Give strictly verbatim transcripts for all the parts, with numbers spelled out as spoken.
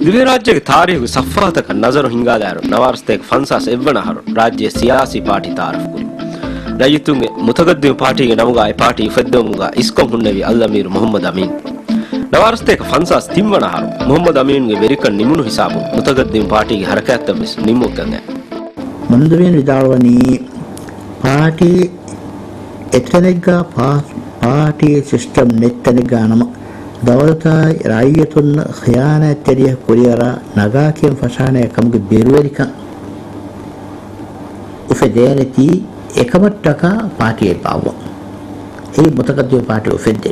ދިވެހިރާއްޖޭގެ ތާރީހުގެ ސަފްހާތަކަށް ނަޒަރު ހިންގާލާއިރު، ނަވާރަސަތޭކަ ފަންސާސް އެއްވަނަ އަހަރު ރާއްޖޭ ސިޔާސީ ޕާޓީ ތައާރަފް ކުރި. ރައްޔިތުންގެ މުތަގައްދިމު ޕާޓީގެ ނަމުގައި ޕާޓީ އުފެއްދެވުމުގަ އިސްކޮށް ހުންނެވި އަލްއަމީރު މުހައްމަދު އަމީން. ނަވާރަސަތޭކަ ފަންސާސް ތިންވަނަ އަހަރު މުހައްމަދު އަމީންގެ ވެރިކަން ނިމުނު ހިސާބުން މުތަގައްދިމު ޕާޓީގެ ހަރަކާތްތައް ވެސް ނިމުމަށް އެ. މަންދުވީން ވިދާޅުވަނީ، ޕާޓީ އެތަނެއްގަ ޕާ-، ޕާޓީ ސިސްޓަމް ނެތް ތަނެއްގަ ނަމަ، ދައުލަތާއި ރައްޔިތުންނަށް ޚިޔާނާތްތެރިޔަކު ކުރިއަރާ ނަގާކިޔަން ފަށާނެ ކަމުގެ ބިރުވެރިކަން އުފެދޭނެތީ އެކަމަށްޓަކާ ޕާޓީ އެއްބާއްވަން. އެއީ މުތަގައްދިމު ޕާޓީ އުފެއްދޭ.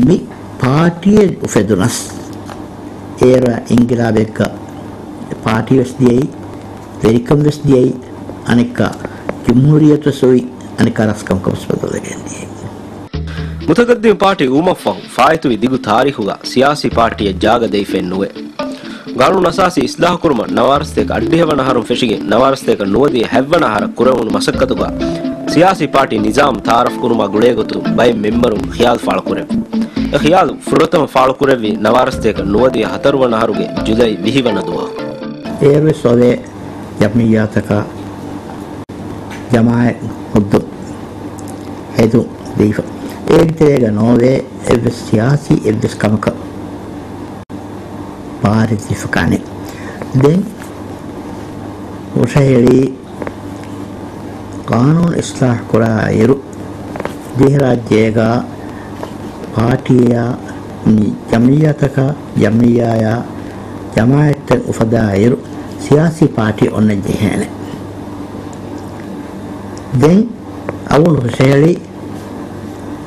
މި ޕާޓީއެއް އުފެދުނަސް، އޭރު އިންގިލާބެއްގަ ޕާޓީ ވެސް ދިޔައީ، ވެރިކަން ވެސް ދިޔައީ، އަނެއްކާ ޖުމްހޫރިއްޔަތު ވެސް އޮތް، އަނެއްކާ ރަސްކަމަކަށް ވެސް ބަދަލުވެގެން ދިޔައީ. މުތަގައްދިމު ޕާޓީ އުވުމަށްފަހު ފާއިތުވި ދިގު ތާރީޚުގަ ސިޔާސީ ޕާޓީއެއް ޖާގަ ދެވިފައެއް ނުވޭ. ގާނޫނު އަސާސީ އިސްލާހުކުރުމަށް ނަވާރަސަތޭކަ އަށްޑިހަވަނަ އަހަރުން ފެށިގެން ނަވާރަސަތޭކަ ނުވަދިހަ ހަތްވަނަ އަހަރަށް ކުރެވުނު މަސައްކަތުގަ ސިޔާސީ ޕާޓީ ނިޒާމް ތައާރަފް ކުރުމާ ގުޅޭގޮތުން ބައެއް މެމްބަރުން ޚިޔާލު ފާޅުކުރެއްވި. އެ ޚިޔާލު ފުރަތަމަ ފާޅުކުރެއްވީ ނަވާރަސަތޭކަ ނުވަދިހަ ހަތަރުވަނަ އަހަރުގެ ޖުލައި ވިހި ވަނަ ދުވަހު. އޭރުވެސް އޮވޭ ޖަމްއިއްޔާތަކާ ޖަމާއަތް ހުއްދަ ހެދުން ދީފަ. އޭގެ ތެރޭގަ ނޯވޭ އެއްވެސް ސިޔާސީ އެއްވެސް ކަމަކަށް ބާރެއް ދީފަ ކާނެ. ދެން ހުށަހެޅީ ޤާނޫނު އިސްލާހް ކުރާއިރު، ދިވެހިރާއްޖޭގަ ޕާޓީއާ މި ޖަމްއިއްޔާތަކާ، ޖަމްއިއްޔާއާ ޖަމާއަތްތައް އުފަދާއިރު، ސިޔާސީ ޕާޓީ އޮންނަން ޖެހޭނެ. ދެން އަޅުގަނޑު ހުށަހެޅި،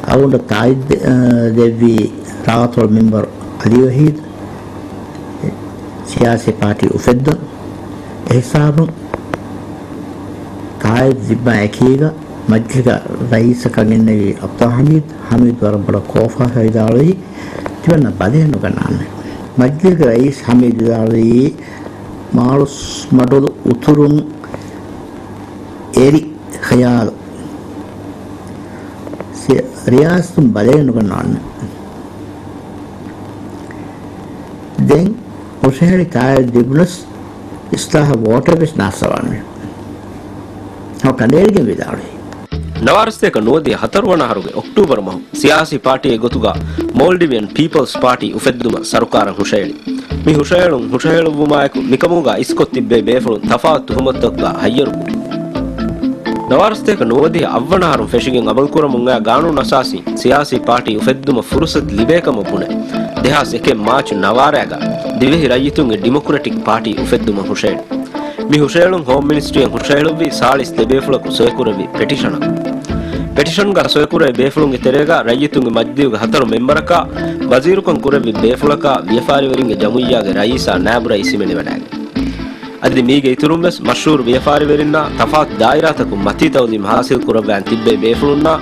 އަޅުގަނޑަށް ތާއީދު ދެ-، ދެއްވި ރާއަތޮޅު މެމްބަރު އަލީ ވަހީދު، ސިޔާސީ ޕާޓީ އުފެއްދުން އެހިސާބުން ތާއީދު ޒިންމާ އެކީގަ މަޖްލިސްގެ ރައީސަކަށް އިންނެވި އަބްދުލް ހަމީދު، ހަމީދު ވަރަށް ބޮޑަށް ކޯފާފަ ވިދާޅުވީ، ތިމަންނަ ބަލައެއް ނުގަންނާނެ. މަޖްލިސްގެ ރައީސް ހަމީދު ވިދާޅުވީ، މާޅޮސް މަޑުލު އުތުރުން އެރި ޚިޔާލު ސި-، ރިޔާސަތުން ބަލައެއް ނުގަންނާނެ. ދެން ހުށަހެޅި ތާއީދު ލިބުނަސް އިސްލާހަށް ވޯޓެއް ވެސް ނާއްސަވާނެ. ހަމަ ކަނޑައެޅިގެން ވިދާޅުވި. ނަވާރަސަތޭކަ ނުވަދިހަ ހަތަރުވަނަ އަހަރުގެ އޮކްޓޫބަރު މަހު ސިޔާސީ ޕާޓީއެއް ގޮތުގަ މޯލްޑިވިއަން ޕީޕަލްސް ޕާޓީ އުފެއްދުމަށް ސަރުކާރަށް ހުށައެޅި. މި ހުށަހެޅުން ހުށަހެޅުއްވުމާއެކު މިކަމުގަ އިސްކޮށް ތިއްބެވި ބޭފުޅުން ތަފާތު ތުހުމަތުތަކުގަ ހައްޔަރު ކުރި. ނަވާރަސަތޭކަ ނުވަދިހަ އަށްވަނަ އަހަރުން ފެށިގެން އަމަލުކުރަމުން އައި ގާނޫނު އަސާސީން ސިޔާސީ ޕާޓީ އުފެއްދުމަށް ފުރުސަތު ލިބޭކަމަށް ބުނެ، ދެހާސް އެކެއް މާޗު ނަވާރައިގަ ދިވެހި ރައްޔިތުންގެ ޑިމޮކްރެޓިކް ޕާޓީ އުފެއްދުމަށް ހުށައެޅި. މި ހުށައެޅުން ހޯމް މިނިސްޓްރީއަށް ހުށަހެޅުއްވި ސާޅީސް ދެ ބޭފުޅަކު ސޮއިކުރެއްވި ޕެޓިޝަނަކު. ޕެޓިޝަންގަ ސޮއިކުރެއްވި ބޭފުޅުންގެ ތެރޭގަ ރައްޔިތުންގެ މަޖިލީހުގެ ހަތަރު މެމްބަރަކާ، ވަޒީރުކަން ކުރެއްވި ބޭފުޅަކާ، ވިޔަފާރިވެރިންގެ ޖަމުއިއްޔާގެ ރައީސާ ނާއިބު ރައީސް ހިމެނިވަޑައިގެން. އަދި މީގެ އިތުރުން ވެސް މަޝްހޫރު ވިޔަފާރިވެރިންނާ، ތަފާތު ދާއިރާތަކުން މަތީ ތައުލީމް ހާސިލް ކުރައްވާން ތިއްބެވި ބޭފުޅުންނާ،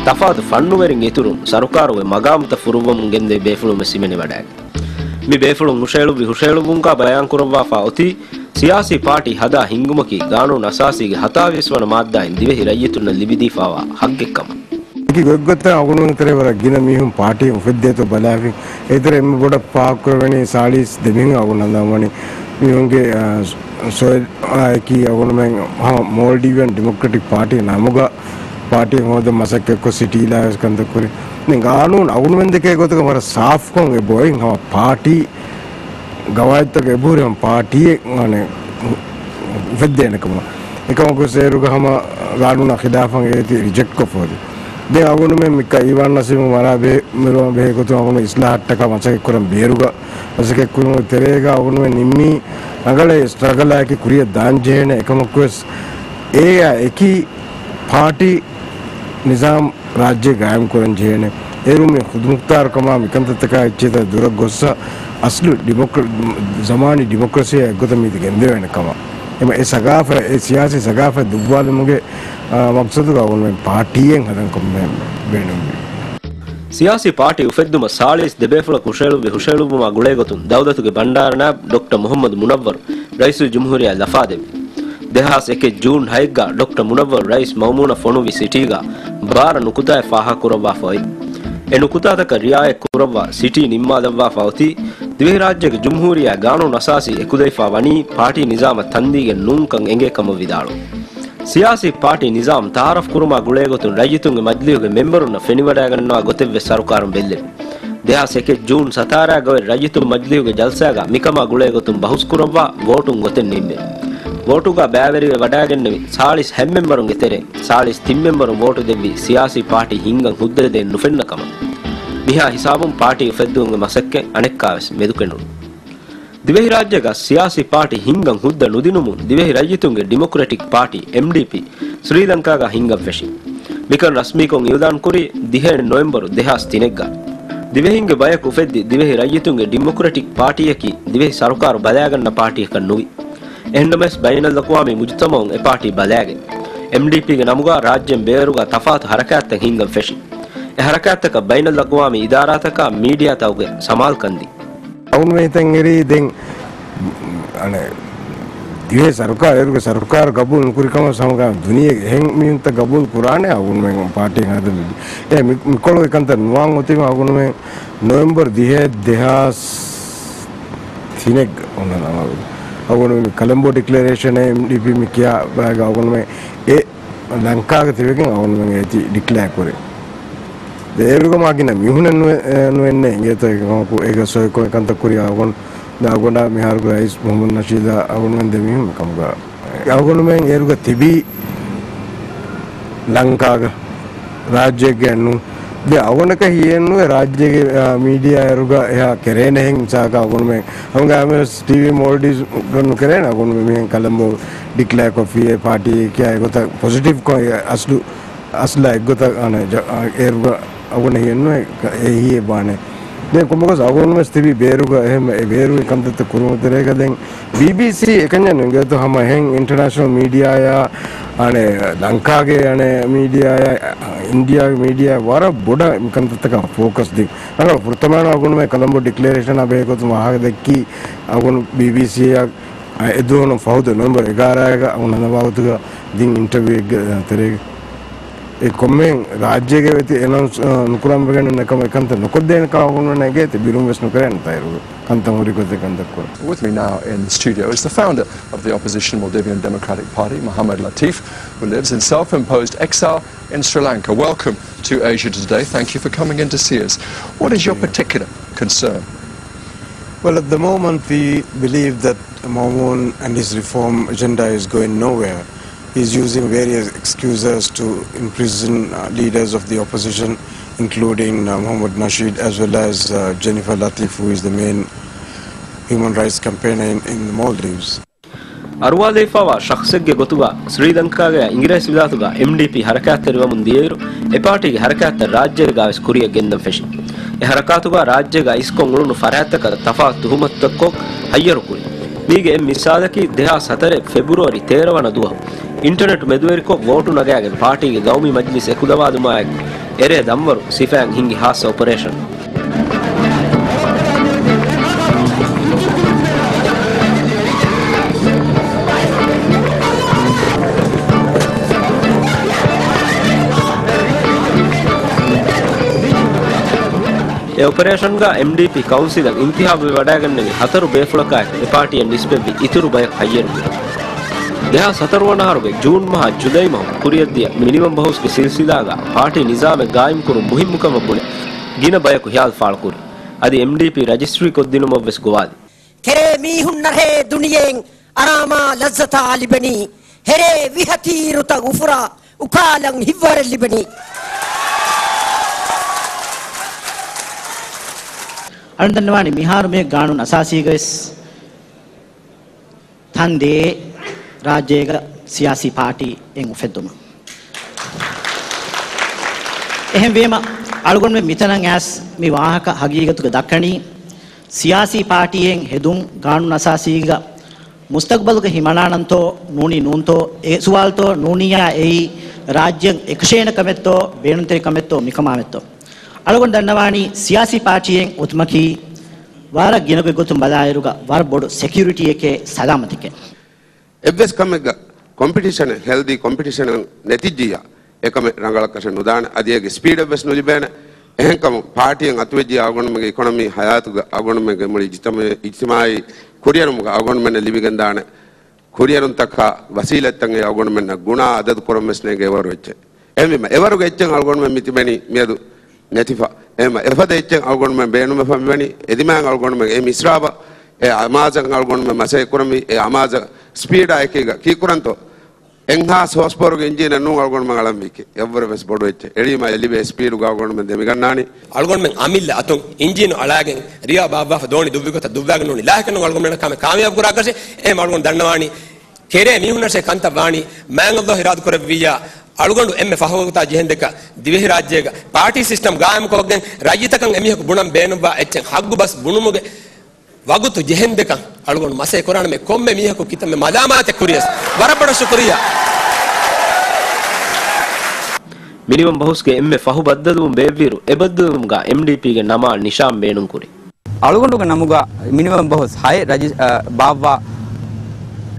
ތަފާތު ފަންނުވެރިންގެ އިތުރުން ސަރުކާރުގެ މަގާމުތައް ފުރުއްވަމުން ގެންދެވި ބޭފުޅުން ވެސް ހިމެނިވަޑައިގެން. މި ބޭފުޅުން ހުށަހެޅުއްވި ހުށަހެޅުއްވުމުގަ ބަޔާންކުރައްވާފާ އޮތީ، ސިޔާސީ ޕާޓީ ހަދާ ހިންގުމަކީ ގާނޫނު އަސާސީގެ ހަތާވީސް ވަނަ މާއްދާއިން ދިވެހި ރައްޔިތުންނަށް ލިބިދީފާވާ ހައްގެއްކަމަށް. އެކި ގޮތްގޮތަށް އަޅުގަނޑުމެން ތެރޭ ވަރަށް ގިނަ މީހުން ޕާޓީ އުފެއްދޭތޯ ބަލާފިން. އޭތެރޭ އެންމެ ބޮޑަށް ފާހަގަކުރެވެނީ ސާޅީސް ދެ މީހުން އަޅުގަނޑު ހަނދާންވަނީ. މީހުންގެ، އާ، ސޮއިލް، އާ، އެކީ އަޅުގަނޑުމެން ހަމަ މޯލްޑިވިއަން ޑިމޮކްރެޓިކް ޕާޓީ ނަމުގަ ޕާޓީ ހޯދަން މަސައްކަތްކޮށް ސިޓީލާ ވެސް ކަންތައް ކުރި. ދެން ގާނޫނު އަޅުގަނޑުމެން ދެކޭ ގޮތުގަ ވަރަށް ސާފްކޮށް އެބައޮތް ހަމަ ޕާޓީ ގަވާއިދުތަކަށް އެބަހުރި ހަމަ ޕާޓީއެއް، އަނެ، އުފެއްދޭނެ ކަމަށް. އެކަމަކު ސޭރުގަ ހަމަ ގާނޫނާ ޚިލާފަށް އޭތި ރިޖެކްޓް ކޮށްފަ ހޯދި. ދެން އަޅުގަނޑުމެން މިކަ އީވާން ނަސީމު މަރާ ބެހޭ، މިރުވާ ބެހޭ ގޮތުން އަޅުގަނޑު އިސްލާހަށްޓަކާ މަސައްކަތް ކުރަން ބޭރުގަ، މަސައްކަތް ކުރުމުގެ ތެރޭގަ އަޅުގަނޑުމެން ނިންމީ ރަނގަޅޭ ސްޓްރަގަލާއެކި ކުރިއަށް ދާން ޖެހޭނެ. އެކަމަކުވެސް އެއާ އެކީ ޕާޓީ ނިޒާމް ރާއްޖޭ ގާއިމް ކުރަން ޖެހޭނެ. އޭރު މި ޚުދުމުޚްތާރުކަމާ މިކަންތައްތަކާ އެއްޗެތަ ދުރަށް ގޮއްސަ އަސްލު ޑިމޮކްރ-، ޒަމާނީ ޑިމޮކްރަސީއާ އެއްގޮތަށް މީތި ގެންދެވޭނެ ކަމަށް. އެމަ އެ ސަގާފަތް، އެ ސިޔާސީ ސަގާފަތް ދުއްވާލުމުގެ، އާ، މަޤްޞަދުގަ އަޅުގަނޑުމެން ޕާޓީއެއް ހަދަން ކޮށްމެ ބޭނުންވީ. ސިޔާސީ ޕާޓީ އުފެއްދުމަށް ސާޅީސް ދެ ބޭފުޅަކު ހުށަހެޅުއްވި ހުށަހެޅުއްވުމާ ގުޅޭގޮތުން ދައުލަތުގެ ބަންޑާރަ ނާއިބު ޑޮކްޓަރ މުޙައްމަދު މުނައްވަރު ރައީސުލްޖުމްހޫރިއްޔާ ލަފާދެއްވި. ދެހާސް އެކެއް ޖޫން ހައެއްގަ ޑޮކްޓަރ މުނައްވަރު ރައީސް މައުމޫނަށް ފޮނުއްވި ސިޓީގަ ބާރަ ނުކުތާއެއް ފާހަގަކުރައްވާފަ އޮތް. އެ ނުކުތާތަކަށް ރިއާޔަތް ކުރައްވާ ސިޓީ ނިންމާލައްވާފަ އޮތީ ދިވެހިރާއްޖޭގެ ޖުމްހޫރިއްޔާ ގާނޫނު އަސާސީ އެކުލެވިފާ ވަނީ ޕާޓީ ނިޒާމަށް ތަންދީގެން ނޫންކަން އެނގޭ ކަމަށް ވިދާޅުވި. ސިޔާސީ ޕާޓީ ނިޒާމް ތައާރަފް ކުރުމާ ގުޅޭގޮތުން ރައްޔިތުންގެ މަޖިލީހުގެ މެމްބަރުންނަށް ފެނިވަޑައިގަންނަވާ ގޮތެއްވެސް ސަރުކާރުން ބެއްލެވި. ދެހާސް އެކެއް ޖޫން ސަތާރައިގަ އޮތް ރައްޔިތުން މަޖިލީހުގެ ޖަލްސާގަ މިކަމާ ގުޅޭގޮތުން ބަހުސްކުރައްވާ ވޯޓުން ގޮތެއް ނިންމެވި. ވޯޓުގަ ބައިވެރިވެ ވަޑައިގެންނެވި ސާޅީސް ހަތް މެމްބަރުންގެ ތެރެއިން ސާޅީސް ތިން މެމްބަރުން ވޯޓު ދެއްވީ ސިޔާސީ ޕާޓީ ހިންގަން ހުއްދަ ދޭން ނުފެންނަ ކަމަށް. މިހާ ހިސާބުން ޕާޓީ އުފެއްދުމުގެ މަސައްކަތް އަނެއްކާވެސް މެދުކެނޑުނު. ދިވެހިރާއްޖޭގަ ސިޔާސީ ޕާޓީ ހިންގަން ހުއްދަ ނުދިނުމުން ދިވެހި ރައްޔިތުންގެ ޑިމޮކްރެޓިކް ޕާޓީ، އެމްޑީޕީ، ސްރީލަންކާގަ ހިންގަން ފެށި. މިކަން ރަސްމީކޮށް އިއުލާންކުރީ ދިހައެއް ނޮވެމްބަރު ދެހާސް ތިނެއްގަ. ދިވެހިންގެ ބަޔަކު އުފެއްދި ދިވެހި ރައްޔިތުންގެ ޑިމޮކްރެޓިކް ޕާޓީއަކީ ދިވެހި ސަރުކާރު ބަލާގަންނަ ޕާޓީއަކަށް ނުވި. އެހެންނަމަވެސް ބައިނަލްއަޤްވާމީ މުޖުތަމަޢުން އެ ޕާޓީ ބަލާގެން، އެމްޑީޕީގެ ނަމުގަ ރާއްޖޭން ބޭރުގަ ތަފާތު ހަރަކާތްތައް ހިންގަން ފެށި. އެ ހަރަކާތްތަކަށް ބައިނަލްއަޤްވާމީ އިދާރާތަކާ މީޑިއާތަކުގެ ސަމާލުކަން ދިން. އަޅުގަނޑުމެން ހިތަށް އެރީ ދެން، އަނެއް، ދިވެހި ސަރުކާރު، އޭރުގެ ސަރުކާރު ގަބޫލު ނުކުރި ކަމަށް ހަމަ ދުނިޔޭގެ އެހެން މީހުންތައް ގަބޫލު ކުރާނެ އަޅުގަނޑުމެން ޕާޓީ ހަދަން މި، އެ މި، މިކޮޅު އެކަންތައް ނުވާން އޮތީމަ އަޅުގަނޑުމެން ނޮވެމްބަރު ދިހައެއް ދެހާސް ތިނެއް އޮންނަ ނަމަވެ. އަޅުގަނޑު މި ކަލަމްބޯ ޑިކްލެރޭޝަން އެމްޑީޕީ މި ކިޔާ ބައިގަ އަޅުގަނޑުމެން އެ ލަންކާގަ ތިބެގެން އަޅުގަނޑުމެން އޭތި ޑިކްލެއާ ކުރޭ. ދެ އޭރުގަ މާ ގިނަ މީހުނެއް ނުވެ-، އެ، ނުވެންނޭ އިނގޭތޯ އެކަމަކު އޭގަ ސޮއިކޮށް އެކަންތައް ކުރި އަޅުގަނޑު، ދެ އަޅުގަނޑާ މިހާރުގެ ރައީސް މުހައްމަދު ނަޝީދާ އަޅުގަނޑުމެން ދެ މީހުން އެކަމުގަ. އަޅުގަނޑުމެން އޭރުގަ ތިބީ ލަންކާގަ ރާއްޖެއެއްގައެއް ނޫން. ދެ އަޅުގަނޑަކަށް ހިޔެއްނުވޭ ރާއްޖޭގެ، އާ، މީޑިއާ އޭރުގަ އެހާ ކެރޭނެހެން މިސާލަކަށް އަޅުގަނޑުމެން ހަމަގައިމުވެސް ޓީވީ މޯލްޑިވްސް ގަ ނުކެރޭނެ އަޅުގަނޑުމެން މިހެން ކަލަމްބޯ ޑިކްލެއާ ކޮށްފި އެ ޕާޓީ ކިޔާ އެގޮތަށް ޕޮޒިޓިވް ކޮށް އަސްލު، އަސްލާ އެއްގޮތަށް އަނެއް ޖަ-، އާ، އޭރުގަ އަޅުގަނޑަށް ހިޔެއްނުވޭ އެ ހިޔެއް ވާނެ. ދެން ކޮންމެއަކަސް އަޅުގަނޑުވެސް ތިބީ ބޭރުގަ އެހެން އެ ބޭރުގެ ކަންތައްތައް ކުރުމުގެ ތެރޭގަ ދެން ބީބީސީ އެކަންޏެއް ނު އިނގޭތޯ ހަމަ އެހެން އިންޓަރނޭޝަނަލް މީޑިއާއާ، އަނެއް ލަންކާގެ އަނެއް މީޑިއާއާ، އިންޑިއާގެ މީޑިއާ ވަރަށް ބޮޑަށް މިކަންތައްތަކަށް ފޯކަސް ދިން. ރަނގަޅު ފުރަތަމައަށް އަޅުގަނޑުމެން ކަލަމްބޯ ޑިކްލެރޭޝަނާ ބެހޭގޮތުން ވާހަކަ ދެއްކީ އަޅުގަނޑު ބީބީސީއަށް އެދުވަހު ފަހު ދެ ނޮވެމްބަރު އެގާރައިގަ އަޅުގަނޑު ނަން ވާގޮތުގަ ދިން އިންޓަވިއުއެއްގެ ތެރޭގަ. އެ ކޮންމެހެން ރާއްޖޭގަ ވެތި އެނައުންސް، އާ، ނުކުރަން ވެގެން އިންނަ ކަމަށް އެކަންތައް ނުކޮށްދޭނެ ކަމަށް އަޅުގަނޑުމެން އެނގޭތީ ބިރުން ވެސް ނުކެރޭނެ ތައިރުގަ ކަންތައް ހުރި ގޮތެއް ކަންތައް ކުރަން. With me now in the studio is the founder of the opposition Maldivian Democratic Party, Mohammad Latif, who lives in self-imposed exile in Sri Lanka. Welcome to Asia Today. Thank you for coming in to see us. What is your particular concern? Well, at the moment, we believe that Mamoon and his reform agenda is going nowhere. He's using various excuses to imprison, uh, leaders of the opposition, including, uh, Mohammad Nasheed, as well as, uh, Jennifer Latif, who is the main human rights campaigner in, in the Maldives. އަރުވާލެވިފައިވާ ޝަޚްސެއްގެ ގޮތުގަ ސްރީލަންކާގައި އިނގިރޭސިވިލާތުގަ އެމްޑީޕީ ހަރަކާތްތެރިވަމުން ދިޔައިރު، އެ ޕާޓީގެ ހަރަކާތްތައް ރާއްޖޭގައިވެސް ކުރިއަށް ގެންދަން ފެށި. އެ ހަރަކާތުގަ ރާއްޖޭގަ އިސްކޮށް އުޅުނު ފަރާތްތަކަށް ތަފާތު ތުހުމަތުތައްކޮށް ހައްޔަރުކުރި. މީގެ އެއް މިސާލަކީ، ދެހާސް ހަތަރެއް ފެބްރުއަރީ ތޭރަ ވަނަ ދުވަހު އިންޓަރނެޓް މެދުވެރިކޮށް، ވޯޓު ނަގާގެން ޕާޓީގެ ގައުމީ މަޖިލިސް އެކުލަވާލުމާއެކު އެރޭ ދަންވަރު ސިފައިން ހިންގި ހާއްސަ އޮޕަރޭޝަން. އެ އޮޕަރޭޝަންގަ އެމްޑީޕީ ކައުންސިލަށް އިންތިހާބުވެ ވަޑައިގެންނެވި ހަތަރު ބޭފުޅަކާއެކު އެ ޕާޓީއަށް ނިސްބަތްވި އިތުރު ބަޔަކު ހައްޔަރުވި. ދެހާސް ހަތަރު ވަނަ އަހަރުގެ ޖޫން މަހާ ޖުލައި މަހު ކުރިއަށްދިޔަ މިނިވަން ބަހުސްގެ ސިލްސިލާގަ ޕާޓީ ނިޒާމެއް ގާއިމްކުރުން މުހިއްމުކަމަށް ބުނެ ގިނަ ބަޔަކު ހިޔާލު ފާޅުކުރި. އަދި އެމްޑީޕީ ރަޖިސްޓްރީ ކޮށްދިނުމަށްވެސް ގޮވާލި. ކެރޭ މީހުންނަށޭ ދުނިޔެއިން އަރާމާ ލައްޒަތާ ލިބެނީ. ހެރޭ ވިހަތީރުތައް އުފުރާ އުކާލަން ހިތްވަރެއް ލިބެނީ. އަޅުން ދަންނަވާނީ މިހާރު މި ގާނޫނު އަސާސީގަވެސް ތަން ދޭ ރާއްޖޭގަ ސިޔާސީ ޕާޓީ އެއް އުފެއްދުމަށް. އެހެންވީމަ، އަޅުގަނޑުމެން މިތަނަށް އައިސް މި ވާހަކަ ހަގީގަތުގަ ދައްކަނީ، ސިޔާސީ ޕާޓީއެއް ހެދުން ގާނޫނު އަސާސީގަ މުސްތަގްބަލުގަ ހިމަނާނަންތޯ ނޫނީ ނޫންތޯ، އެ ސުވާލުތޯ ނޫނިއްޔާ އެއީ ރާއްޖެއަށް އެކަށޭނެ ކަމެއްތޯ ބޭނުންތެރި ކަމެއްތޯ މިކަމާމެއްތޯ. އަޅުގަނޑު ދަންނަވާނީ ސިޔާސީ ޕާޓީއެއް އޮތުމަކީ ވަރަށް ގިނަގޮތް ގޮތުން ބަލާއިރުގަ ވަރަށް ބޮޑު ސެކިއުރިޓީއެކޭ ސަލާމަތެކޭ. އެއްވެސް ކަމެއްގަ ކޮމްޕިޓިޝަނެއް، ހެލްދީ ކޮމްޕިޓިޝަނެއް ނެތިއްޖިއްޔާ، އެކަމެއް ރަނގަޅަށްކަށެއް ނުދާނެ، އަދި އޭގެ ސްޕީޑެއްވެސް ނުލިބޭނެ. އެހެންކަމުން ޕާޓީއަށް އަތުވެއްޖެ އަޅުގަނޑުމެންގެ އިކޮނޮމީ ހަޔާތުގަ އަޅުގަނޑުމެންގެ މުޅި އިޖްތިމާޢީ ކުރިއެރުމުގަ އަޅުގަނޑުމެންނަށް ލިބިގެންދާނެ ކުރިއެރުންތަކާ ވަސީލަތްތައް އެ އަޅުގަނޑުމެންނަށް ގުނާ އަދަދު ކުރަން ވެސް ނޭނގޭ އެވަރު އެއްޗެއް. އެހެންވީމަ، އެވަރުގެ އެއްޗެއް އަޅުގަނޑުމެން މި ތިބެނީ މިއަދު ނެތިފަ. އެހެންވީމަ، އެފަދަ އެއްޗެއް އަޅުގަނޑުމެން ބޭނުންވެފަ މިވަނީ. އެދިމާއަށް އަޅުގަނޑުމެން އެ މިސްރާބަށް އެ އަމާޒަށް އަޅުގަނޑުމެން މަސައްކަތް ކުރަންވީ. އެ އަމާޒަށް ސްޕީޑާ އެކީގަ ކީކުރަންތޯ؟ އެންހާސް ހޯސް ޕަވަރުގެ އިންޖީނެއް ނޫން އަޅުގަނޑުމެން އަޅަންވީކީ. އެއަށްވުރެ ވެސް ބޮޑު އެއްޗެއް. އެހެންވީމަ، އެ ލިބޭ ސްޕީޑުގަ އަޅުގަނޑުމެން ދެމިގަންނާނީ. އަޅުގަނޑުމެން އަމިއްލަ އަތުން އިންޖީނު އަޅާގެން ރިޔާ ބާއްވާފަ ދޯނި ދުއްވި ގޮތަށް ދުއްވާގެން ނޫނީ. ލާހިކަން އަޅުގަނޑުމެންނަށް ކާމިޔާބު ކުރާކަށެއް. އެހެންވީމަ އަޅުގަނޑު ދަންނަވާނީ ކެރޭ މީހުންނަށޭ ކަންތައް ވާނީ، މާތް ﷲ އިރާދަ ކުރެއްވިއްޔާ، އަޅުގަނޑު އެންމެ ފަހު ވަގުތާ ޖެހެންދެކަ ދިވެހިރާއްޖޭގަ ޕާޓީ ސިސްޓަމް ގާއިމްކޮށްގެން ރައްޔިތަކަށް އެމީހަކު ބުނަން ބޭނުންވާ އެއްޗެއް ހައްގު ބަސް ބުނުމުގެ ވަގުތު ޖެހެންދެކަ އަޅުގަނޑު މަސައްކަތް ކުރާނަމޭ ކޮންމެ މީހަކު ކިތަންމެ މަލާމާތެއް ކުރިޔަސް. ވަރަށް ބޮޑަށް ޝުކުރިއްޔާ. މިނިވަން ބަހުސްގެ އެންމެ ފަހު ބައްދަލުވުން ބޭއްވިއިރު، އެ ބައްދަލުވުމުގަ އެމްޑީޕީގެ ނަމާ ނިޝާން ބޭނުންކުރި. އަޅުގަނޑުގެ ނަމުގަ މިނިވަން ބަހުސް ހައެއް ރަޖި-، އަ، ބާއްވާ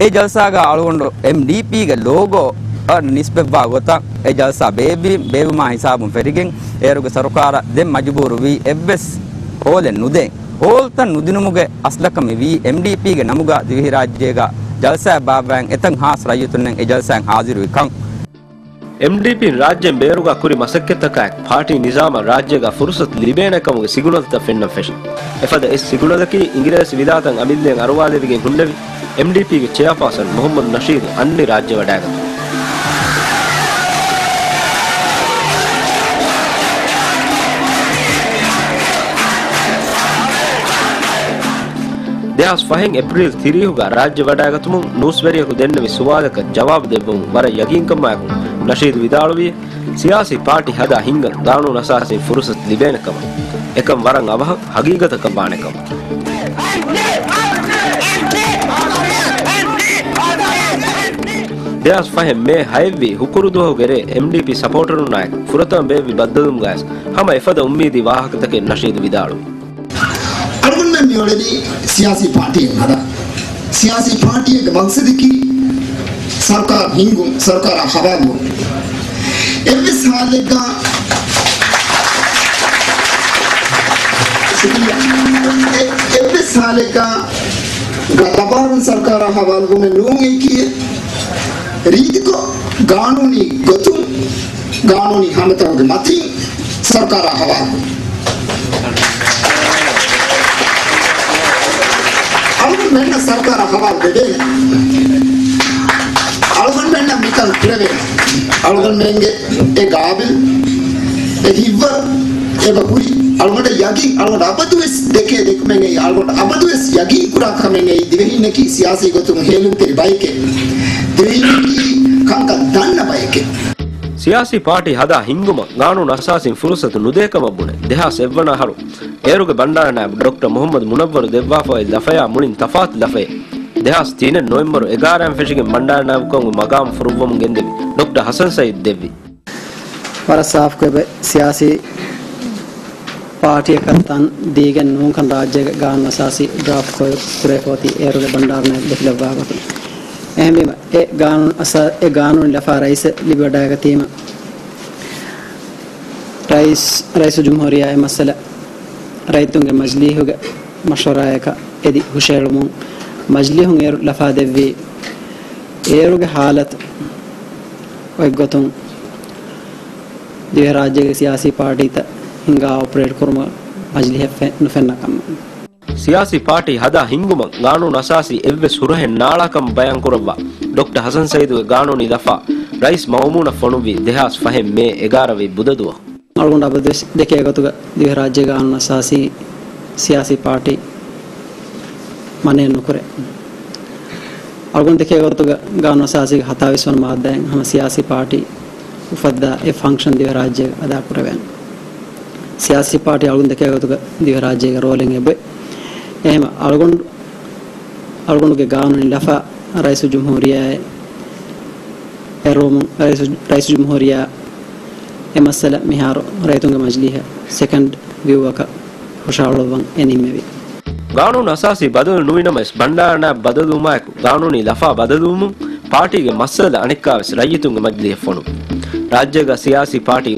އެ ޖަލްސާގަ އަޅުގަނޑު އެމްޑީޕީގެ ލޯގޯއަށް ނިސްބަތްވާ ގޮތަށް އެ ޖަލްސާ ބޭއްވި، ބޭއްވުމާ ހިސާބުން ފެށިގެން އޭރުގެ ސަރުކާރަށް ދެން މަޖުބޫރުވީ އެއްވެސް ހޯލެއް ނުދޭން. ހޯލްތައް ނުދިނުމުގެ އަސްލަކަށް މިވީ އެމްޑީޕީގެ ނަމުގަ ދިވެހިރާއްޖޭގަ ޖަލްސާއެއް ބާއްވައިގެން އެތައް ހާސް ރައްޔިތުންނެއް އެ ޖަލްސާއިން ހާޒިރުވި ކަން. އެމްޑީޕީން ރާއްޖޭން ބޭރުގަ ކުރި މަސައްކަތްތަކާއެކު ޕާޓީ ނިޒާމަށް ރާއްޖޭގަ ފުރުސަތު ލިބޭނެ ކަމުގެ ސިގުނަލްތައް ފެންނަން ފެށި. އެފަދަ އެއް ސިގުނަލަކީ އިނގިރޭސި ވިލާތަށް އަމިއްލައިން އަރުވާލެވިގެން ހުންނެވި އެމްޑީޕީގެ ޗެއާޕާސަން މުހައްމަދު ނަޝީދު އަންނި ރާއްޖެ ވަޑައިގަތުން. ދެހާސް ފަހެއް އޭޕްރީލް ތިރީހުގަ ރާއްޖެ ވަޑައިގަތުމުން ނޫސްވެރިޔަކު ދެންނެވި ސުވާލަކަށް ޖަވާބު ދެއްވުމުން ވަރަށް ޔަގީންކަމާއެކު ނަޝީދު ވިދާޅުވީ، ސިޔާސީ ޕާޓީ ހަދާ ހިންގަން ގާނޫނު އަސާސީން ފުރުސަތު ލިބޭނެ ކަމަށް. އެކަން ވަރަށް އަވަހަށް ހަގީގަތަކަށް ވާނެ ކަމަށް. ދެހާސް ފަހެއް މޭ ހައެއްވީ ހުކުރު ދުވަހުގެ ރޭ އެމްޑީޕީ ސަޕޯޓަރުންނާއެކު ފުރަތަމަ ބޭއްވި ބައްދަލުވުމުގައިވެސް ހަމަ އެފަދަ އުއްމީދީ ވާހަކަތަކެއް ނަޝީދު ވިދާޅުވި. އަޅުގަނޑުމެން މިއުޅެނީ ސިޔާސީ ޕާޓީއެއް ހަދާ. ސިޔާސީ ޕާޓީއެއްގެ މަގްސަދަކީ ސަރުކާރު ހިންގުން، ސަރުކާރާ ހަވާލުވުން. އެއްވެސް ހާލެއްގަ، ޝުކުރިއްޔާ. އެ-، އެއްވެސް ހާލެއްގަ ގަބާރުން ސަރުކާރާ ހަވާލުވުމެއް ނޫން އެކީ ރީތިކޮށް ގާނޫނީ ގޮތުން ގާނޫނީ ހަމަތަކުގެ މަތީން ސަރުކާރާ ހަވާލު. އަޅުގަނޑުމެންނަށް ސަރުކާރާ ހަވާލު ދެވޭނެ. އަޅުގަނޑުމެންނަށް މިކަން ކުރެވޭނެ. އަޅުގަނޑުމެންގެ އެ ގާބިލް، އެ ހިތްވަރު، އެބަ ހުރި. އަޅުގަނޑަށް ޔަގީން، އަޅުގަނޑު އަބަދުވެސް ދެކޭ ދެކުމެއް އެއީ، އަޅުގަނޑު އަބަދުވެސް ޔަގީން ކުރާ ކަމެއް އެއީ، ދިވެހިންނަކީ ސިޔާސީ ގޮތުން ހޭލުންތެރި ބައެކޭ. ދިވެހިންނަކީ ކަންކަން ދަންނަ ބައެކޭ. ސިޔާސީ ޕާޓީ ހަދާ ހިންގުމަށް ގާނޫނު އަސާސީން ފުރުސަތު ނުދޭ ކަމަށް ބުނެ، ދެހާސް އެއްވަނަ އަހަރު އޭރުގެ ބަންޑާރަ ނާއިބު ޑޮކްޓަރ މުހައްމަދު މުނައްވަރު ދެއްވާފައި ލަފަޔާ މުޅިން ތަފާތު ލަފައެއް. ދެހާސް ތިނެއް ނޮވެމްބަރު އެގާރައިން ފެށިގެން ބަންޑާރަ ނާއިބުކަމުގެ މަގާމު ފުރުއްވަމުން ގެންދެވި ޑޮކްޓަރ ހަސަން ސައީދު ދެއްވި. ވަރަށް ސާފުކޮށް އެބަ ސިޔާސީ ޕާޓީއަކަށް ތަން ދީގެން ނޫންކަން ރާއްޖޭގެ ގާނޫނު އަސާސީ ޑްރާފްޓް ކޮށް ކުރެފަ އޮތީ އޭރުގެ ބަންޑާރަ ނާއިބު ދެކިލައްވާ ގޮތުން. އެހެންވީމަ، އެ ގާނޫނު އަސާ-، އެ ގާނޫނު ލަފާ ރައީސަށް ލިބިވަޑައިގަތީމަ، ރައީސް، ރައީސުލްޖުމްހޫރިއްޔާ އެ މައްސަލަ ރައްޔިތުންގެ މަޖިލީހުގެ މަޝްވަރާއަކަށް އެދި ހުށައެޅުމުން، މަޖިލީހުން އޭރު ލަފާ ދެއްވީ، އޭރުގެ ހާލަތު އޮތްގޮތުން ދިވެހިރާއްޖޭގެ ސިޔާސީ ޕާޓީތައް ހިންގާ އޮޕަރޭޓް ކުރުމަށް މަޖިލީހަށް ފެ-، ނުފެންނަ ކަމަށް. ސިޔާސީ ޕާޓީ ހަދާ ހިންގުމަށް ގާނޫނު އަސާސީ އެއްވެސް ހުރަހެއް ނާޅާކަމަށް ބަޔާންކުރައްވާ ޑޮކްޓަރ ހަސަން ސައީދުގެ ގާނޫނީ ލަފާ ރައީސް މައުމޫނަށް ފޮނުއްވީ ދެހާސް ފަހެއް މޭ އެގާރަ ވިއް ބުދަ ދުވަހު. އަޅުގަނޑު އަބަދުވެސް ދެކޭ ގޮތުގަ ދިވެހިރާއްޖޭގެ ގާނޫނު އަސާސީ ސިޔާސީ ޕާޓީ މަނޭ ނުކުރޭ. އަޅުގަނޑު ދެކޭ ގޮތުގަ ގާނޫނު އަސާސީގެ ހަތާވީސް ވަނަ މާއްދާއިން ހަމަ ސިޔާސީ ޕާޓީ އުފައްދާ އެ ފަންކްޝަން ދިވެހިރާއްޖޭގަ އަދާކުރެވޭނެ. ސިޔާސީ ޕާޓީ އަޅުގަނޑު ދެކޭ ގޮތުގަ ދިވެހިރާއްޖޭގެ ރޯލެއް އެބައޮތް. އެހެންވެ، އަޅުގަނޑު، އަޅުގަނޑުގެ ގާނޫނީ ލަފާ ރައީސުލްޖުމްހޫރިއްޔާއަށް އެރުވުމުން ރައީސު، ރައީސުލްޖުމްހޫރިއްޔާ އެ މައްސަލަ މިހާރު ރައްޔިތުންގެ މަޖިލީހަށް ސެކަންޑް ވިއުއަކަށް ހުށަހަޅުއްވަން އެ ނިންމެވި. ގާނޫނު އަސާސީ ބަދަލު ނުވިނަމަވެސް، ބަންޑާރަ ނާއިބު ބަދަލުވުމާއެކު، ގާނޫނީ ލަފާ ބަދަލުވުމުން ޕާޓީގެ މައްސަލަ އަނެއްކާވެސް ރައްޔިތުންގެ މަޖިލީހަށް ފޮނުވި. ރާއްޖޭގަ ސިޔާސީ ޕާޓީ